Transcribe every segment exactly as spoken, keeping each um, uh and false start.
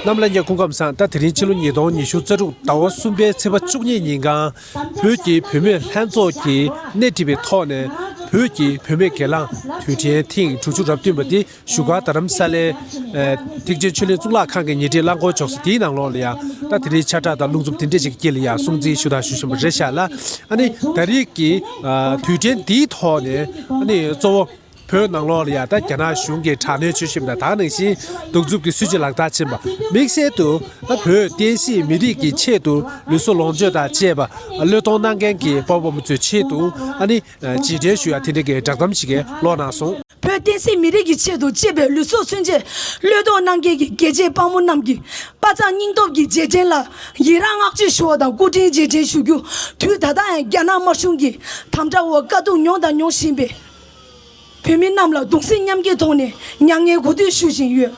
གནམ་ལྷ་གཉན་སྐུ་ཁམས་བཟང་། ད་དེ་རིང་ཕྱི་ལོ་ཉིས་སྟོང་ཉི་ཤུ་རྩ་དྲུག་ཟླ་བ་གསུམ་པའི་ཚེས་པ་བཅུ་གཉིས་ཉིན་གང་བོད་ཀྱི་བུད་མེད་ལྷན་ཚོགས་ཀྱིས་སྣེ་ཁྲིད་པའི་ཐོག་ནས་བོད་ཀྱི་བུད་མེད་སྒེར་ལངས་དུས་དྲན་ཐེངས་དྲུག་ཅུ་རེ་བདུན་པ་དེ་བཞུགས་སྒར་རྡ་རམ་ས་ལའི་ཨ་ཐེག་ཆེན་ཆོས་གླིང་གཙུག་ལག་ཁང་གི་ཉེ་འཁྲིས་རླངས་འཁོར་ཕྱོགས་སུ་དེའི་ནང་ལོགས་ལ་ཡང་ད་དེ་རིང་ཕྱག་བྲག་དང་རླུང་འཚུབ་དེ་འདྲས་ཞིག་དཀྱིལ་ལ་ཡང་སྲུང་བརྩི་ཞུ་དང་ཞུ་བཞིན་པ་རེད་ཤག་ལ། ཨ་ནི་ད་རེས་ཀྱི་ཨ་དུས་དྲན་འདིའི་ཐོག་ནས་ཨ་ནི་གཙོ་བོ་བོད་ནང་ལོགས་ལ་ཡང་ད་རྒྱ་ནག་གཞུང་གིས་དྲག་གནོན་བྱེད་བཞིན་པ་དང་། ད་ག་ནང་བཞིན་གདུག་རྩུབ་ཀྱི་སྲིད་བྱུས་ལག་བསྟར་ཕྱིན་པ་དམིགས་བསལ་དུ་ད་བོད་བསྟན་སྲིད་མི་རིགས་ཀྱི་ཆེད་དུ་ལུས་སྲོག་ལོངས་སྤྱོད་དང་བཅས་པ་བློས་གཏོང་གནང་མཁན་གྱི་དཔའ་བོ་དཔའ་མོ་ཚོའི་ཆེད་དུ་ཨ་ནི་རྗེས་དྲན་ཞུ་ཡ་དེ་འདྲ་གི་བསྒྲགས་གཏམ་ཞིག་ཀློག་གནང་སོང་། བོད་བསྟན་སྲིད་མི་རིགས་ཀྱི་ཆེད་དུ་གཅེས་པའི་ལུས་སྲོག་ཚུན་ཆད་བློས་གཏོང་གནང་མཁན་གྱི་རྒྱལ་གཅེས་དཔའ་མོ་རྣམས་ཀྱི་དཔའ་རྩལ་སྙིང་སྟོབས་ཀྱི་རྗེས་དྲན་ལ་ཡི་རང་བསྔགས་བརྗོད་ཞུ་བ་དང་སྐུ་དྲིན་རྗེས་དྲན་ཞུ་རྒྱུ། དུས་ད་ལྟ་ཡང་རྒྱ་ནག་དམར་གཞུང་གི་དམ་དྲག་འོག་དཀའ་སྡུག་མྱོང་དང་མྱོང་བཞིན་པའི་བོད་མི་རྣམས་ལ་གདུང་སེམས་མཉམ་སྐྱེད་ཐོག་ནས་མྱ་ངན་གུས་འདུད་ཞུ་བཞིན་ཡོད།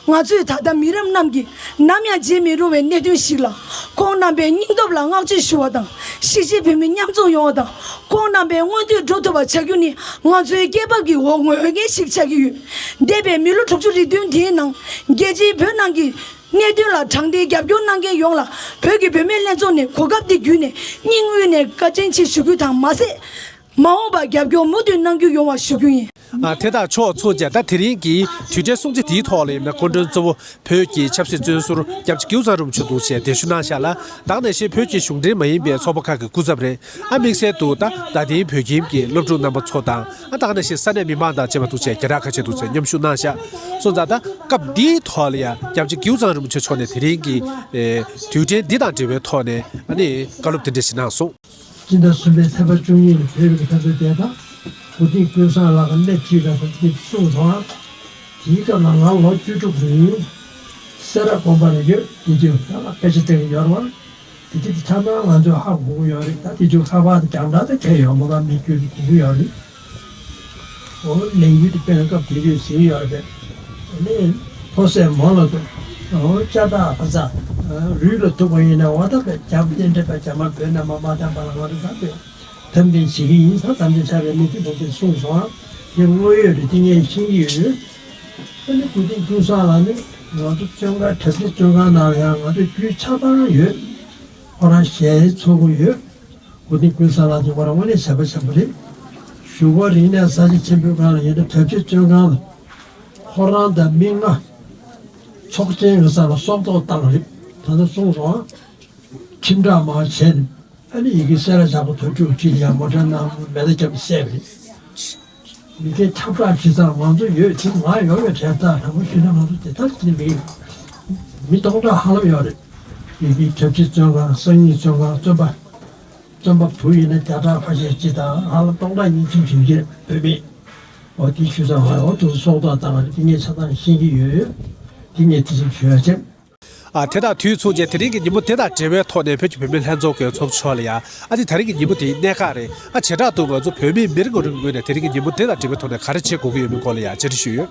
ང་ཚོས་ད་ལྟ་མི་རབས་རྣམས་ཀྱིས་ནམ་ཡང་བརྗེད་མི་རུང་བའི་གནད་དོན་ཞིག་ལ་ཁོང་རྣམ་པའི་སྙིང་སྟོབས་ལ་བསྔགས་བརྗོད་ཞུ་བ་དང་། གཞིས་བྱེས་བོད་མི་མཉམ་འཛོམས་ཡོང་བ་དང་། ཁོང་རྣམ་པའི་མངོན་འདོད་འགྲུབ་ཐུབ་པ་བྱ་རྒྱུ་ནི་ང་ཚོའི་སྐྱེས་བབ་ཀྱི་འོག་ངོས་འགན་ཞིག་ཆགས་ཀྱི་ཡོད། འདས་པའི་མི་ལོ་དྲུག་ཅུ་རེ་བདུན་དེའི་ནང་རྒྱལ་སྤྱིའི་བོད་ནང་གི་གནད་དོན་ལ་དྲང་བདེན་རྒྱབ་སྐྱོར་གནང་མཁན་ཡོངས་ལ་བོད་ཀྱི་བུད་མེད་ལྷན་ཚོགས་ནས་གོ་སྐབས་འདི་བརྒྱུད་ནས་སྙིང་དབུས་ནས་བཀའ་དྲིན་ཆེ་ཞུ་རྒྱུ་དང་མ་ཟད། མ་འོངས་པར་རྒྱབ་སྐྱོར་མུ་མཐུད་གནང་རྒྱུ་ཡོང་བ་ཞུ་རྒྱུ་ཡིན། ཨ་དེ་དང་ཕྱོགས་མཚུངས་ཀྱང་ད་དེ་རིང་གི་དུས་དྲན་སྲུང་བརྩི་དེའི་ཐོག་ལ་ཡིན་ན་སྐུ་མགྲོན་གཙོ་བོ་བོད་ཀྱི་ཆབ་སྲིད་བཙོན་ཟུར་སྐྱབས་རྗེ་ཀེའུ་ཚང་རིན་པོ་ཆེ་འདུག་ཅེས་གདན་ཞུ་གནང་བཞག་ལ། ད་ག་ནང་བཞིན་བོད་ཀྱི་གཞུང་འབྲེལ་མ་ཡིན་པའི་ཚོགས་པ་ཁག་གི་སྐུ་ཚབ་རེད། ཨ་དམིགས་བསལ་དུ་ད་རྡ་སྟེང་བོད་ཁྱིམ་གྱི་སློབ་ཕྲུག་རྣམ་པ་ཚོ་དང་། ཨ་ད་ག་ནང་བཞིན་ས་གནས་མི་མང་དང་བཅས་པ་འདུག་ཅེས་བརྒྱ་ཕྲག་ཁ་ཤས་འདུག་ཅེས་མཉམ་ཞུགས་གནང་བཞག་སོང་ཙང་། ད་སྐབས་འདིའི་ཐོག་ལ་ཡང་སྐྱབས་རྗེ་ཀེའུ་ཚང་རིན་པོ་ཆེ་མཆོག་ནས་དེ་རིང་གི་ཨེ་དུས་དྲན་འདི་དང་འབྲེལ་བའི་ཐོག་ནས་ཨ་ནི་བཀའ་སློབ་དེ་འདྲ་ཞིག་གནང་སོང་། སྤྱི་ཟླ་གསུམ་པའི་ཚེས་པ་བཅུ་གཉིས་ལ་བོད་རིགས་ཕན་ཚུན་བདེན་མཐའ་གོ་སྒྲིག་ཀུན་བཟང་ལགས་ཀྱིས་སྣེ་ཁྲིད་པའི་ཐོག་འདི་གསུངས་སོང་། དེའི་སྐབས་ལ་ང་ལོ་བཅུ་དྲུག་ཡིན། སེ་ར་དགོན་པ་ལ་ཡོད། དེ་དུས་ད་ལ་དཔེ་ཆ་སྟོན་གྱི་ཡོད་རེད་བ། དེ་དུས་དེ་ཆ་ཚང་ང་ཚོས་ཧ་གོ་གི་ཡོད་རེད། ད་དེ་དུས་ཁ་པར་དང་རྒྱང་བསྒྲགས་དང་གང་ཡང་ཡོད་མ་རེད། མི་རྒྱུད་ཀྱི་གོ་གི་ཡོད་རེད། འོ་ལས་འགུལ་དེ་སྤེལ་སྐབས་དེ་དུས་ཟིན་ཡོད་རེད། དེ་ནས་ཕོ་སེར་མོ་ལ་ཐུག་འོ་ལྕགས་ཐག་ཕ་ཚ་རུས་ལ་ཐུག་པ་ཡིན་ན་འོ་ད་དཔེ་རྒྱ་བསྟན་འདྲ་པའི་རྒྱ་དམར་བོད་རྣམས་མ་མ་བསྟན་པ་ལ་ང་ཚོ་ད་དཔེ་དམ་འཛིན་བྱེད་ཀྱི་ཡིན་ཟེར། དམ་འཛིན་བྱ་བའི་གནས་ཚུལ་ཕལ་ཆེར་གསུངས་སོང་། དེ་དངོས་ཡོད་རེད། དེ་ངས་ཤེས་ཀྱི་ཡོད། ཨ་ནི་གོ་སྒྲིག་ཀུན་བཟང་ལགས་ནི་ང་ཚོ་བཙོན་ཁང་གྲྭ་སའི་བཙོན་ཁང་ནང་ལ་ཡང་ང་ཚོ་རྒྱུས་ཆ་ཚང་ཡོད། ཁོ་རང་ཞལ་ཚོགས་ཀྱི་ཡོད། གོ་སྒྲིག་ཀུན་བཟང་ལགས་ཀྱིས་ཁོ་རང་དངོས་གནས་བྱས་པ་བྱས་པ་རེད། བཞུགས་སྒར་རིག་གནས་གསར་བརྗེ་ཆེན་པོའི་སྒང་ལ་ཡིན་ན་གྲྭ་སའི་བཙོན་ཁང་ལ་ཁོ་རང་དང་མི་ལྔ་ཚོགས་ཆེན་གྱི་སར་ལ་སྲོག་ཐོག་བཏང་བ་རེད། ད་ལྟ་གསུངས་སོང་། ཁྲིམས་བསྒྲགས་མར་བྱས་ནས་ཨ་ནི་ཡི་གེ་གསལ་ལ་བཞག་པ་དོན་གྲུབ་ཅིག་ལ་ཡང་མོ་ཊ་ནང་མེ་མདའ་བརྒྱབ་བསད་པ་རེད། མི་སྐད་ཁྱབ་བསྒྲགས་བྱེད་སར་ང་ཚོ་ཡོད་དེ་ང་ཡོད་པའི་གྲལ་ལྟར་དྲང་པོ་ཞུས་ན་ང་ཚོ་དེ་ལྟར་བྱེད་མི་མི་སྟོང་ཕྲག་ཧ་ལམ་ཡོད་རེད། ཡི་གེ་གྲྭ་སའི་བཙོན་ཁང་། སང་ཉིན་བཙོན་ཁང་། བཙོན་པ། བཙོན་པ་བུ་ཡིན་ན་བརྒྱ་ཕྲག་ཁ་ཤས་ཅིག་དང་ཧ་ལམ་སྟོང་ཕྲག་གཉིས་གསུམ་ཞིག་ཡོད་བོད་མི། འོ་དེ་ཞུ་ས་ང་འོ་དུ་སྲོག་ཐོག་བཏང་བ་རེད། དེ་ངས་ཆ་ཚང་ཤེས་ཀྱི་ཡོད། དེ་ངས་དེ་བཞིན་ཞུ་ཡ་བྱས། ཨ་དེ་དང་དུས་མཚུངས་ཀྱི་དེ་རིང་གི་ཉིན་མོ་དེ་དང་འབྲེལ་བའི་ཐོག་ནས་བོད་ཀྱི་བུད་མེད་ལྷན་ཚོགས་ཀྱི་ཚོགས་གཙོ་མཆོག་ལ་ཡང་ཨ་ནི་ད་རིང་གི་ཉིན་མོ་དེའི་གནད་འགག་རེད། ཨ་བྱེ་བྲག་ཏུ་ང་ཚོ་བོད་མི་མི་རེ་ངོ་རེ་ངོས་ནས་དེ་རིང་གི་ཉིན་མོ་དེ་དང་འབྲེལ་བའི་ཐོག་ནས་ག་རེ་བྱེད་དགོས་ཀྱི་ཡོད་མེད་སྐོར་ལ་ཡང་བཅར་འདྲི་ཞུས་ཡོད།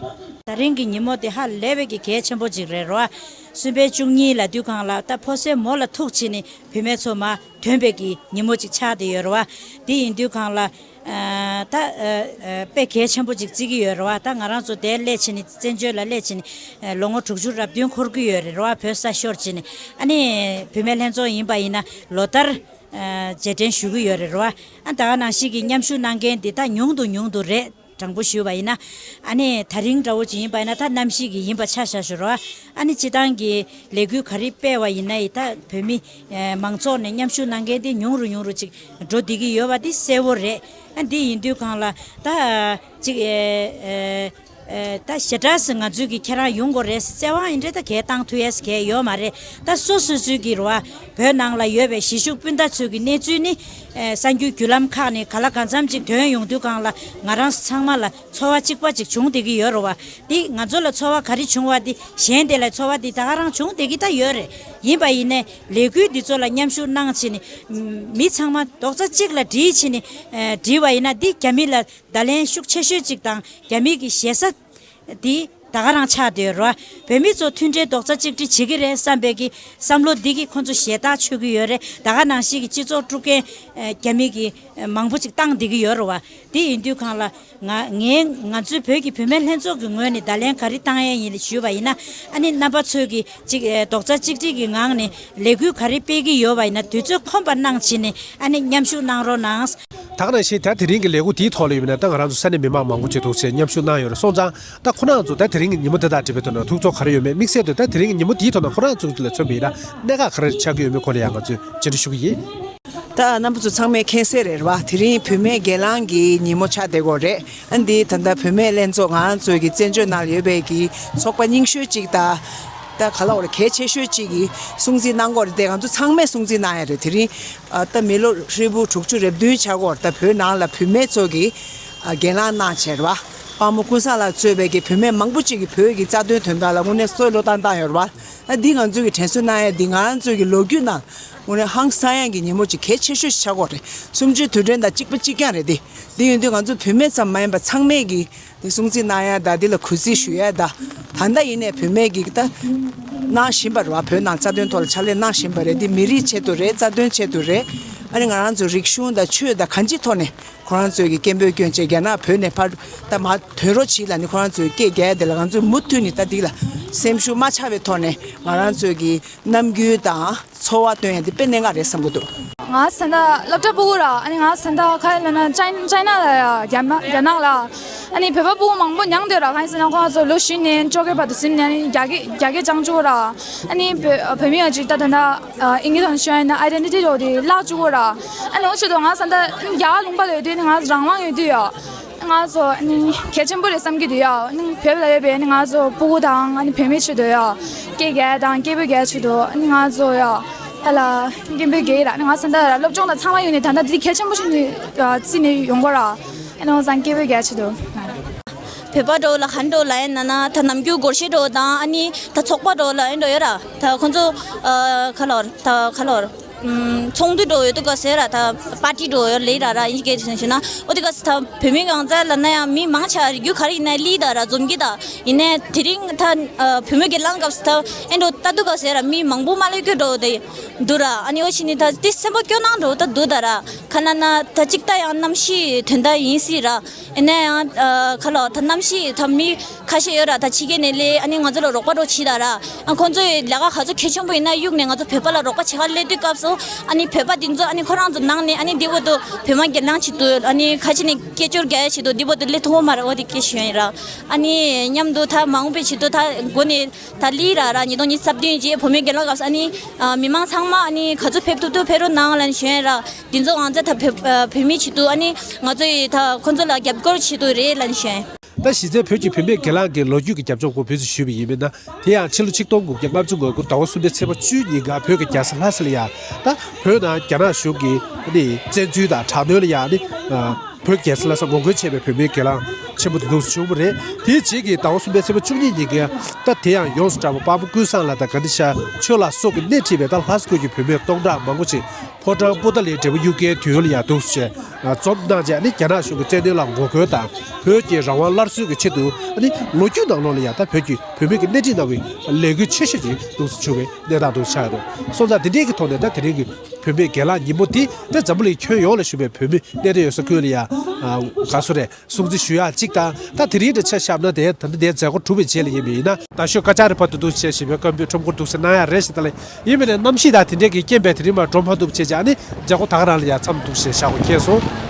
ད་རིང་གི་ཉིན་མོ་དེ་ཧ་ལས་པའི་གི་གལ་ཆེན་པོ་ཅིག་རེད་རོ། གསུམ་པའི་བཅུ་གཉིས་ལ་དུས་གང་ལ་ད་ཕོ་སེར་མོ་ལ་ཐུག་བྱས་ནས་བུད་མེད་ཚོ་མར་ཐོན་པའི་གི་ཉིན་མོ་ཅིག་ཆགས་བསྡད་ཡོད་རེད་བ། དེ་ཡིན་དུས་གང་ལ། ཨ་ད་ཨ་ཨ་དཔེ་གལ་ཆེན་པོ་ཅིག་བརྩི་གི་ཡོད་རེད་བ། ད་ང་རང་ཚོ་དེར་སླེབས་བྱས་ནས་བཙན་བྱོལ་ལ་སླེབས་བྱས་ནས་ཨ་ལོ་ངོ་དྲུག་ཅུ་རེ་བདུན་འཁོར་གི་ཡོད་རེད་རེད་བ། བོད་ས་ཤོར་བྱས་ནས་ཨ་ནི་བུད་མེད་ལྷན་ཚོགས་ཡིན་པ་ཡིན་ན་ལོ་ལྟར་ཨ་རྗེས་དྲན་ཞུ་གི་ཡོད་རེད་རེད་བ། ཨ་ད་ག་ནང་བཞིན་གྱི་མཉམ་ཞུགས་གནང་མཁན་འདི་ད་ཉུང་དུ་ཉུང་དུ་རེད། དྲང་པོ་ཞུས་པ་ཡིན་ན། ཨ་ནི་ད་རིང་འདྲ་བོ་ཅིག་ཡིན་པ་ཡིན་ན་ད་གནམ་གཤིས་ཀྱི་ཡིན་པ་ཆ་བཞག་ཞུ་རོགས། ཨ་ནི་སྤྱི་བཏང་གི་ལས་འགུལ་ག་རེ་སྤེལ་བ་ཡིན་ན་ཡི་ད་བོད་མི་ཨེ་མང་ཚོགས་ནས་མཉམ་ཞུགས་གནང་མཁན་དེ་ཉུང་རུ་ཉུང་རུ་ཅིག་འགྲོ་བསྡད་ཀྱི་ཡོད་པ་དེ་གསལ་བོ་རེད། ཨ་འདི་ཡིན་དུས་གང་ལ་ད་ཅིག་ཨེ་ཨེ་ཨེ་ད་ཞེ་དྲག་སེ་ང་ཚོས་ཀྱི་ཁྱེད་རང་ཡོང་དགོས་རེད་ཟེར་བ་ཡིན་འདྲ་ད་གས་བཏང་ཐུབ་ཡས་གས་ཡོད་མ་རེད། ད་སོ་སོ་སོའི་གི་རེད་བ། བོད་ནང་ལ་ཡོད་པའི་གཞིས་བཞུགས་སྤུན་ཟླ་ཚོའི་གི་གནས་ཚུལ་ནི་ཨེ་གསར་འགྱུར་བརྒྱུད་ལམ་ཁག་ནས་ག་ལ་གང་འཚམ་ཅིག་ཐོན་ཡོང་དུས་གང་ལ་ང་རང་ཚང་མ་ལ་ཚོར་བ་གཅིག་པ་ཅིག་བྱུང་བསྡད་ཀྱི་ཡོད་རེད་བ། འདི་ང་ཚོ་ལ་ཚོར་བ་ག་རེ་བྱུང་བ་འདི་གཞན་དེ་ལ་ཚོར་བ་འདི་ད་ག་རང་བྱུང་བསྡད་ཀྱི་ད་ཡོད་རེད། ཡིན་པ་ཡིན་ནའི་ལས་འགུལ་འདི་ཚོ་ལ་མཉམ་ཞུགས་གནང་བྱས་ནས་མི་ཚང་མ་རྡོག་རྩ་གཅིག་ལ་སྒྲིལ་བྱས་ནས་ཨེ་བསྒྲིལ་བ་ཡིན་ན་འདི་རྒྱ་མི་ལ་བརྡ་ལན་ཤུགས་ཆེ་ཤོས་ཅིག་དང་རྒྱ་མི་གི་ཞེ་ས་འདི་ ད་ག་རང་ཆགས་བསྡད་ཡོད་རེད་བ། བོད་མི་ཚོ་མཐུན་སྒྲིལ་རྡོག་རྩ་གཅིག་སྒྲིལ་བྱེད་ཀྱི་རེད་བསམ་པའི་གི་བསམ་བློ་འདི་གིས་ཁོང་ཚོ་ཞེད་ཐག་ཆོད་ཀྱི་ཡོད་རེད། ད་ག་ནང་བཞིན་གྱི་སྤྱི་ཚོགས་དཀྲུག་མཁན་རྒྱ་མི་གི་མང་པོ་ཅིག་བཏང་བསྡད་ཀྱི་ཡོད་རེད་བ། དེ་ཡིན་དུས་གང་ལ། ང་ངས་ང་ཚོའི་བོད་ཀྱི་བུད་མེད་ལྷན་ཚོགས་ཀྱི་ངོས་ནས་བརྡ་ལན་ག་རེ་བཏང་ཡས་ཡིན་ལ་ཞུས་པ་ཡིན་ན། ཨ་ནི་རྣམ་པ་ཚོས་ཀྱི་ཅིག་རྡོག་རྩ་གཅིག་སྒྲིལ་གྱི་ངང་ནས་ལས་འགུལ་ག་རེ་སྤེལ་གྱི་ཡོད་པ་ཡིན་ན་དུས་ཚོད་ཁོམ་པ་གནང་བྱས་ནས་ཨ་ནི་མཉམ་ཞུགས་གནང་རོགས་གནང་། ད་ག་ནང་བཞིན་ད་དེ་རིང་གི་ལས་འགུལ་དེའི་ཐོག་ལ་ཡིན་ན་ད་ང་རང་ཚོ་ས་གནས་མི་མང་མང་པོ་ཅིག་འདུག་ཟེར་མཉམ་ཞུགས་གནང་ཡོད་རེད་སོང་ཙང་། ད་ཁོ་རང་ཚོ་ད་དེ་རིང་གི་ཉིན་མོ་དེ་དང་འབྲེལ་བའི་ཐོག་ནས་ཐུགས་ཚོར་ག་རེ་ཡོད་མེད། དམིགས་བསལ་དུ་ད་དེ་རིང་གི་ཉིན་མོ་དེའི་ཐོག་ནས་ཁོ་རང་ཚོ་ལ་མཚོན་པ་ཡིན་ན་གནད་འགག་ག་རེ་ཆགས་ཀྱི་ཡོད་མེད་སྐོར་ལ་ཡང་ང་ཚོས་བརྗོད་འདྲི་ཞུ་གི་ཡིན། ད་རྣམ་པ་ཚོ་ཚང་མས་མཁྱེན་གསལ་རེད་བ། དེ་རིང་བུད་མེད་སྒེར་ལངས་ཀྱི་ཉིན་མོ་ཆགས་བསྡད་ཡོད་རེད། ཨ་འདི་ད་ལྟ་བུད་མེད་ལྷན་ཚོགས་ང་རང་ཚོའི་གི་བཙན་བྱོལ་ནང་ལ་ཡོད་པའི་གི་ཚོགས་པ་རྙིང་ཤོས་གཅིག་དང་། ད་ག་ལ་འོ་རེད། གལ་ཆེ་ཤོས་གཅིག་གི་སྲུང་བརྩི་གནང་གི་ཡོད་རེད་དེ། ང་ཚོ་ཚང་མས་སྲུང་བརྩི་གནང་ཡ་རེད། དེ་རིང་ཨ་ད་མི་ལོ་ཧྲིལ་པོ་དྲུག་ཅུ་རེ་བདུན་ཆགས་ཀྱི་ཡོད་རེད། ད་བོད་ནང་ལ་བུད་མེད་ཚོ་གི་ཨ་སྒེར་ལངས་གནང་བྱས་རེད་བ། དཔལ་མོ་ཀུན་བཟང་ལགས་གཙོས་པའི་གི་བུད་མེད་མང་པོ་གཅིག་གིས་བོད་ཀྱི་རྩ་དོན་དོན་དག་ལ་དངོས་གནས་བསམ་བློ་བཏང་བཏང་ཡོད་རེད་བ། ཨ་འདི་ང་ཚོ་གི་དྲན་གསོ་གནང་ཡ་འདི་ང་རང་ཚོ་གི་ལོ་རྒྱུས་ནང་དངོས་གནས་ཧང་སང་ཡ་གི་ཉིན་མོ་གཅིག་གལ་ཆེ་ཤོས་ཤིག་ཆགས་ཀྱི་ཡོད་རེད། གསུམ་བཅུའི་དུས་དྲན་དང་གཅིག་པ་གཅིག་རྐྱང་རེད་དེ། འདི་ཡིན་དུས་ང་ཚོ་བུད་མེད་ཙམ་མ་ཡིན་པ་ཚང་མས་གི་འདི་སྲུང་བརྩི་གནང་ཡ་དང་འདི་ལ་གུས་བརྩི་ཞུ་ཡ་དང་། ད་ལྟ་ཡིན་ནའི་བུད་མེད་ཀྱིས་ད་གནང་བཞིན་པ་རེད་བ། བོད་ནང་རྩ་དོན་ཐོག་ལ་ཕྱག་ལས་གནང་བཞིན་པ་རེད། འདི་མི་རིགས་ཆེད་དུ་རེད། རྩ་དོན་ཆེད་དུ་རེད། ཨ་ནི་ང་རང་ཚོ་རིག་གཞུང་དང་ཆོས་དང་གང་ཅིའི་ཐོག་ནས་ཁོ་རང་ཚོས་ཀྱི་སྐད་འབོད་སྐྱོན་བྱས་རྒྱ་ནག་བོད་ནས་ཕར་ད་མར་ཐོན་རོགས་བྱེད་ལབ་ནས་ཁོ་རང་ཚོས་སྐད་རྒྱག་ཡ་དེ་ལ་ང་ཚོས་མུ་མཐུད་ནས་ད་འདི་ལ་སེམས་ཤུགས་མ་ཆག་པའི་ཐོག་ནས་ང་རང་ཚོས་ཀྱི་རྣམ་འགྱུར་དང་ཚོར་བ་སྟོན་ཡ་དེ་དཔེ་གནད་འགག་རེད་བསམ་གྱི་འདུག་ང་ས་མཐའ་སློབ་གྲྭ་ཕྲུ་གུ་ར། ཨ་ནི་ང་ས་མཐའ་ག་རེ་ལབ་ན་ཅའི་ཅའི་ན་ལ་ཡ་རྒྱ་ནག་རྒྱ་ནག་ལ། ཨ་ནི་བོད་པ་ཕྲུ་གུ་མང་པོ་མྱངས་བསྡད་ར། གང་ཡིན་ཟེར་ན་ཁོང་ཚོ་ལོ་བཞི་ནས་བཅོ་བརྒྱད་བར་དུ་ཟིན་ནས་ཨ་ནི་རྒྱ་སྐད་རྒྱ་སྐད་སྦྱང་བཅུག་ར། ཨ་ནི་བོད་བོད་མི་ཡང་ཅིག་ད་ད་ད་ཨིན་སྐད་ཐོག་ནས་བཤད་ཡ་ཡིན་ན་ཨའི་ཌེན་ཊི་ཊི་འདྲ་བོ་དེ་བརླག་བཅུག་ར། ཨ་ནི་འོ་ཆེད་དུ་ང་ས་མཐའ་རྒྱ་གར་ལུང་པ་ལ་ཡོད་དུས་ཨ་ནི་ང་རང་དབང་ཡོད་དུས་ཡ། ང་ཚོ་ནི་གལ་ཆེན་པོ་རེད་བསམ་གྱི་འདུག་ཡ། ནི་བོད་ལ་ཡོད་པའི་ནི་ང་ཚོ་ཕྲུ་གུ་དང་ནི་བུད་མེད་ཆེད་དུ་ཡ། སྐད་རྒྱག་དང་སྐད་འབོད་རྒྱག་ཆེད་དུ་ནི་ང་ཚོ་ཡ། ཧ་ལ་སྐད་འབོད་རྒྱག་གི་ར། ནི་ང་ཚོ་ད་སློབ་སྦྱོང་དང་ཚང་མ་ཡོད་ནི་ད་ལྟ་འདི་གལ་ཆེན་པོ་ཞིག་ནི་བརྩིས་ནས་ཡོང་གི་ར། ཨ་ནི་ང་ཚོ་སྐད་འབོད་རྒྱག་ཆེད་དུ། བོད་པ་འདྲ་བོ་ལ་ག་འདྲ་བོ་ལབ་ཡ་ཡིན་ན་ད་ནམ་རྒྱུན་སྒོར་གཞས་འདྲ་བོ་དང་ཨ་ནི་ད་ཚོགས་པ་འདྲ་བོ་ལ་ཨེ་འདྲ་ཡོད་ར། ད་ཁོང་ཚོ་ག་ལོར་ད་ག་ལོར། ཚོགས་འདུ་འགྲོ་ཡོད་དུས་སྐབས་སུ་ར། ད་པར་ཊི་འགྲོ་ཡོད་ལེ་ར་ར་ཡིན་གྱི་ཞེ་ན། འོ་དེ་སྐབས་སུ་ད་བོད་མི་གང་ཚ་ལབ་ན་ཡང་མི་མང་ཆེ་བ་རིགས་རྒྱུད་ག་རེ་ཡིན་ན་ལི་ད་ར་འཛོམས་ཀྱི་ད། ཡིན་ནའི་དེ་རིང་ད་བོད་མི་སྒེར་ལངས་སྐབས་སུ་ད་ཨེ་འགྲོ་ལྟ་དུས་སྐབས་སུ་ར་མི་མང་པོ་མ་ལོས་ཀྱི་འགྲོ་དེ་འདུག་ར། ཨ་ནི་འོ་ཕྱི་ནི་ད་དེ་སེམས་པ་སྐྱོ་སྣང་འགྲོ་ད་འདུག་ད་ར། ག་ན་ན་ད་ཅིག་ད་ཡང་གནམ་གཤིས་དོན་དག་ཡིན་སྲིད་ར། ཡིན་ན་ཡང་ཁ་ལོ་ད་གནམ་གཤིས་ད་མི་ཁ་ཤས་ཡོད་ར། ད་ཕྱི་རྒྱལ་ནས་སླེབས་ཨ་ནི་ང་ཚོ་ལ་རོགས་པ་རོགས་བྱེད་ད་ར། ཨ་ཁོང་ཚོའི་ལས་ཀ་ག་ཚོད་གལ་ཆེན་པོ་ཡིན་ན་གཡུག་ནས་ང་ཚོ་བོད་པ་ལ་རོགས་པ་བྱེད་ག་སླེབས་དུས་སྐབས་སུ་ཨ་ནི་བོད་པ་འདི་ཚོ་ཨ་ནི་ཁོ་རང་ཚོ་ནང་ནས་ཨ་ནི་འདི་བོ་དུ་བོད་མ་སྒེར་ལངས་བྱེད་དུ་ཨ་ནི་ཁ་ཆེ་ནས་སྐད་ཅོར་རྒྱག་ཡ་བྱེད་དུ་འདི་བོ་དུ་སླེབས་ཐུབ་མ་རེད། འོ་དེ་སྐད་ཞུ་ཡ་ཡིན་ར། ཨ་ནི་མཉམ་དུ་ད་མ་འོངས་པའི་ཆེད་དུ་ད་འགོ་ནས་ད་ལི་ར་ར་ཉིས་སྟོང་ཉི་ཤུ་རྩ་བདུན་རྗེས་བོད་མི་སྒེར་ལངས་སྐབས་སུ་ཨ་ནི་མི་མང་ཚང་མ་ཨ་ནི་ག་ཚོད་ཕེབས་ཐུབ་ཐུབ་ཕེབས་རོགས་གནང་ལབ་ཞུ་ཡ་ཡིན་ར། འདི་ཚོ་ང་ཚོ་ད་བོད་བོད་མིའི་ཆེད་དུ་ཨ་ནི་ང་ཚོ་ཡི་ད་ཁོང་ཚོ་ལ་རྒྱབ་སྐྱོར་ཆེད་དུ་རེད་ལབ་ཞུ་ཡ་ཡིན། ད་གཞི་རྩའི་བོད་ཀྱི་བུད་མེད་སྒེར་ལངས་ཀྱི་ལོ་རྒྱུས་ཀྱི་རྒྱབ་ལྗོངས་སྐོར་བོད་ཚོས་ཞུས་པ་ཡིན་པས་ན། དེ་ཡང་ཕྱི་ལོ་ཆིག་སྟོང་དགུ་བརྒྱ་ལྔ་བཅུ་ང་དགུ་ཟླ་བ་གསུམ་པའི་ཚེས་པ་བཅུ་གཉིས་ཀ་བོད་ཀྱི་རྒྱལ་ས་ལྷ་ས་ལ་ཡ། ད་བོད་ནང་རྒྱ་ནག་གཞུང་གི་ནི་བཙན་འཛུལ་དང་དྲག་གནོན་ལ་ཡ་ནི་བོད་རྒྱལ་ས་ལྷ་ས་ངོ་རྒོལ་བྱས་པའི་བུད་མེད་སྒེར་ལངས་ཆེན་པོ་དེ་འདུག་བྱུང་བ་རེད། དེའི་རྗེས་ཀྱི་ཟླ་བ་གསུམ་པའི་ཚེས་པ་བཅུ་གཉིས་ཉིན་གྱི་ད་དེ་ཡང་ཡོངས་སུ་གྲགས་པ་དཔའ་མོ་ཀུན་བཟང་ལགས་དང་ག་ནི་ཤ་ཆོས་ལགས་སོགས་ཀྱིས་སྣེ་ཁྲིད་པའི་ད་ལྷ་ས་ཁུལ་གྱི་བུད་མེད་སྟོང་ཕྲག་མང་པོ་ཞིག་ཕོ་བྲང་པོ་ཏཱ་ལའི་འབྲས་བུ་གཡུ་རྒྱལ་དུས་ཡུན་ལ་ཡ་འདུག་བྱས་འཛོམས་གནང་རྗེས་ནི་རྒྱ་ནག་གཞུང་གི་བཙན་གནོན་ལ་ངོ་རྒོལ་དང་བོད་ཀྱི་རང་དབང་སླར་གསོའི་གི་ཆེད་དུ་ནི་ལོ་རྒྱུས་ནང་ལོགས་ལ་ཡ་ད་བོད་ཀྱི་བུད་མེད་ཀྱིས་སྣེ་ཁྲིད་གནང་བའི་ལས་འགུལ་ཆེ་ཤོས་ཅིག་འདུག་སེ་བྱུང་བའི་གནས་སྟངས་འདུག་ཆགས་ཡོད་འདུག་སོང་ཙང་འདི་འདྲའི་གི་ཐོག་ནས་ད་དེ་རིང་གི་བུད་མེད་སྒེར་ལངས་ཉིན་མོ་འདི་ད་འཛམ་བུ་གླིང་ཁྱོན་ཡོངས་ལ་བཞུགས་པའི་བུད་མེད་གནས་སྡོད་ཡོད་ས་ཁུལ་ལ་ཡ་ག་སོ་རེད། སྲུང་བརྩི་ཞུ་ཡག་གཅིག་དང་། ད་དེ་རིང་དེ་ཆ་བཞག་ན་དེ་ད་ལྟ་དེའི་མཛད་སྒོ་གྲུབ་པའི་རྗེས་ལ་ཡིན་པས་ཡིན་ན། ད་ཞོ་ཀ་ཅག་རེ་བར་དུ་འདུག་བྱས་ཞིབ་པའི་བཀའ་འབོད་ཁྲོམ་སྐོར་འདུག་ཟེར་གནང་ཡག་རེད་ཞེས་ད་ལས་ཡིན་པས་ན། གནམ་གཤིས་དང་དེ་འདྲས་ཀྱི་རྐྱེན་པས་དེ་རིང་མ་འགྲོ་མ་ཐུབ་བྱས་ཀྱང་ནི་མཛད་སྒོ་ད་ག་རང་ལ་ཡང་མཚམས་འདུག་ཞེས་བཞག་དགོས་ཁེལ་སོང་།